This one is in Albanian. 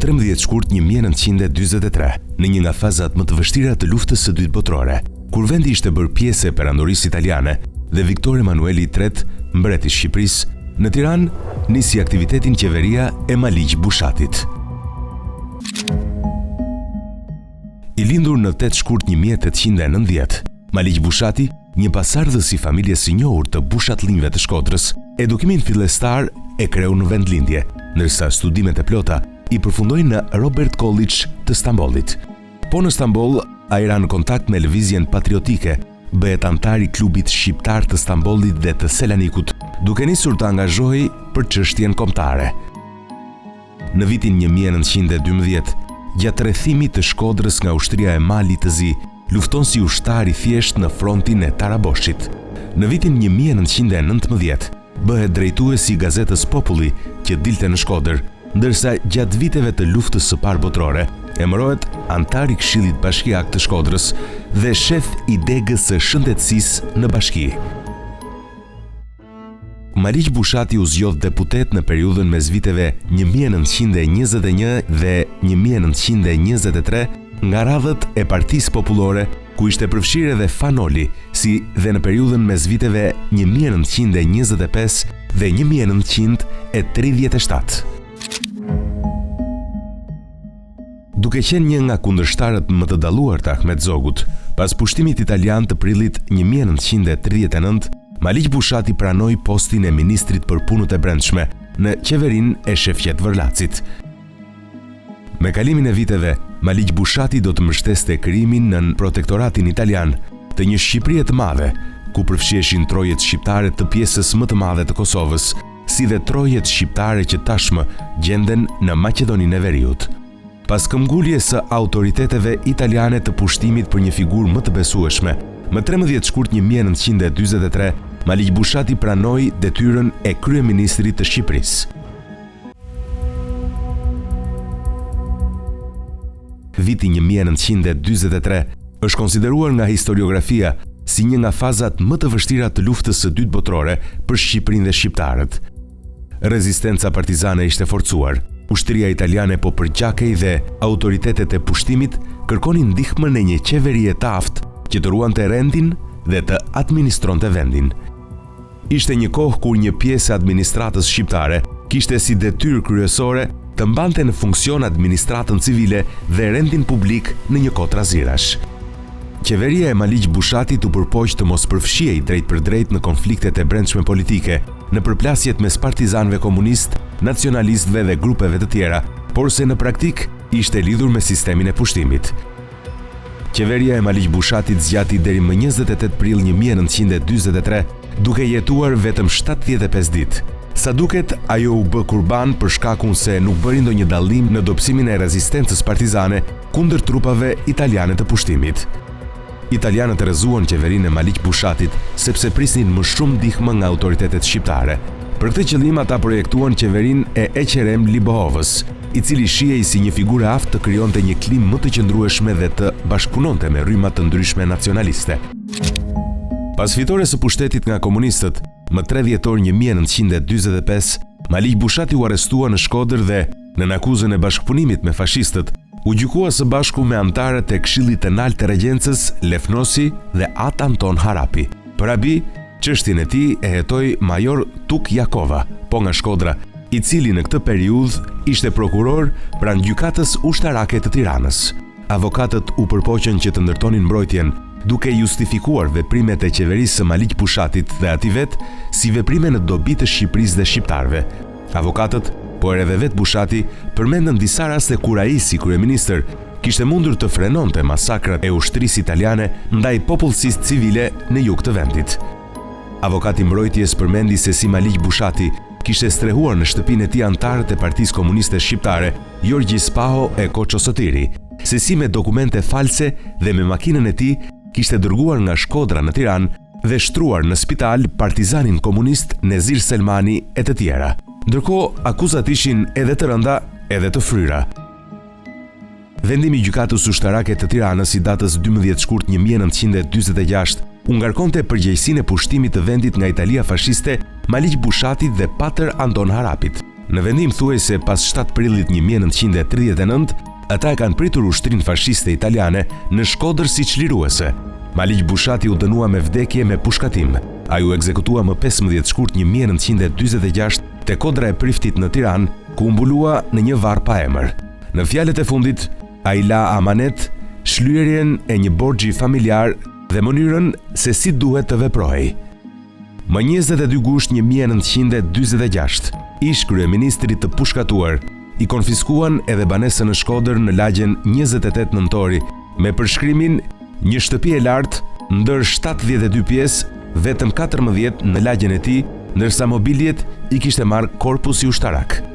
13 shkurt 1943, në një nga fazat më të vështira të Luftës së Dytë Botërore, kur vendi ishte bërë pjesë e Perandorisë Italiane dhe Viktor Emanueli i Tretë, mbret i Shqipërisë, në Tiranë nisi aktivitetin qeveria e Maliq Bushatit. I lindur në 8 shkurt 1890, Maliq Bushati, një pasardhës i familjes së njohur të Bushatllinjve të Shkodrës, edukimin fillestar e kreu në vendlindje, ndërsa studimet e plota i përfundoi në Robert College të Stambollit. Po në Stamboll, ai ra në kontakt me lëvizjen patriotike, bëhet anëtar i klubit shqiptar të Stambollit dhe të Selanikut, duke nisur të angazhohej për çështjen kombëtare. Në vitin 1912, gjatë rrethimit të Shkodrës nga ushtria e Malit të Zi, lufton si ushtar i thjeshtë në frontin e Taraboshit. Në vitin 1919, bëhet drejtues i gazetës Populli që dilte në Shkodër, ndërsa gjatë viteve të Luftës së Parë Botërore, emërohet anëtar i Këshillit Bashkiak të Shkodrës dhe shef i degës së shëndetësisë në bashki. Maliq Bushati u zgjodh deputet në periudhën mes viteve 1921 dhe 1923 nga radhët e Partisë Popullore, ku ishte përfshirë edhe Fan Noli, si dhe në periudhën mes viteve 1925 dhe 1937. Duke qenë një nga kundërshtarët më të dalluar të Ahmet Zogut, pas pushtimit italian të prillit 1939, Maliq Bushati pranoi postin e ministrit për Punët e Brendshme në qeverinë e Shefqet Vërlacit. Me kalimin e viteve, Maliq Bushati do të mbështeste krijimin nën protektoratin italian të një Shqipërie të madhe, ku përfshiheshin trojet shqiptare të pjesës më të madhe të Kosovës, si dhe trojet shqiptare që tashmë gjenden në Maqedoninë e Veriut. Pas këmbguljes së autoriteteve italiane të pushtimit për një figurë më të besueshme, më 13 shkurt 1943, Maliq Bushati pranoi detyrën e kryeministrit të Shqipërisë. Viti 1943 është konsideruar nga historiografia si një nga fazat më të vështira të Luftës së Dytë Botërore për Shqipërinë dhe shqiptarët. Rezistenca partizane ishte forcuar, ushtria italiane po përgjakej dhe autoritetet e pushtimit kërkonin ndihmën e një qeverie të aftë që të ruante rendin dhe të administronte vendin. Ishte një kohë kur një pjesë e administratës shqiptare kishte si detyrë kryesore të mbante në funksion administratën civile dhe rendin publik në një kohë trazirash. Qeveria e Maliq Bushatit u përpoq të mos përfshihej drejtpërdrejt në konfliktet e brendshme politike, në përplasjet mes partizanëve komunistë, nacionalistëve dhe grupeve të tjera, porse në praktikë ishte lidhur me sistemin e pushtimit. Qeveria e Maliq Bushatit zgjati deri më 28 prill 1943, duke jetuar vetëm 75 ditë. Sa duket, ajo u bë kurban për shkakun se nuk bëri ndonjë dallim në dobësimin e rezistencës partizane kundër trupave italiane të pushtimit. Italianët rrëzuan qeverinë e Maliq Bushatit sepse prisnin më shumë ndihmë nga autoritetet shqiptare. Për këtë qëllim ata projektuan qeverinë e Eqerem Libohovës, i cili shihej si një figurë e aftë të krijonte një klimë më të qëndrueshme dhe të bashkëpunonte me rryma të ndryshme nacionaliste. Pas fitores së pushtetit nga komunistët, më 3 dhjetor 1945, Maliq Bushati u arrestua në Shkodër dhe, nën akuzën e bashkëpunimit me fashistët, u gjykua së bashku me anëtarët e Këshillit të Naltë të Regjencës, Lef Nosi dhe At Anton Harapi. Për habi, çështjen e tij e hetoi major Tuk Jakova, po nga Shkodra, i cili në këtë periudhë ishte prokuror pranë Gjykatës Ushtarake të Tiranës. Avokatët u përpoqën që të ndërtonin mbrojtjen, duke justifikuar veprimet e qeverisë së Maliq Bushatit dhe atij vetë si veprime në dobi të Shqipërisë dhe shqiptarëve. Avokatët, por edhe vetë Bushati, përmendën disa raste kur ai si kryeministër kishte mundur të frenonte masakrat e ushtrisë italiane ndaj popullsisë civile në jug të vendit. Avokati i mbrojtjes përmendi se si Maliq Bushati kishte strehuar në shtëpinë e tij anëtarët e Partisë Komuniste Shqiptare, Jorgji Spaho e Koço Sotiri, se si me dokumente false dhe me makinën e tij kishte dërguar nga Shkodra në Tiranë dhe shtruar në spital partizanin komunist Nezir Selmani e të tjera. Ndërkohë, akuzat ishin edhe të rënda, edhe të fryra. Vendimi i Gjykatës Ushtarake të Tiranës i datës 12 shkurt 1946 u ngarkonte përgjegjësinë e pushtimit të vendit nga Italia fashiste Maliq Bushatit dhe Patër Andon Harapit. Në vendim thuhej se pas 7 prillit 1939, ata e kanë pritur ushtrinë fashiste italiane në Shkodër si çliruese. Maliq Bushati u dënua me vdekje me pushkatim. Ai u ekzekutua më 15 shkurt 1946 te Kodra e Priftit në Tiranë, ku u mbulua në një varr pa emër. Në fjalët e fundit, ai la amanet shlyerjen e një borxhi familjar dhe mënyrën se si duhet të veprohej. Më 22 gusht 1946, ish-kryeministrit të pushkatuar i konfiskuan edhe banesën në Shkodër në lagjen 28 Nëntori, me përshkrimin një shtëpi e lartë ndër 72 pjesë, vetëm 14 në lagjen e tij, ndërsa mobiljet i kishte marrë korpusi ushtarak.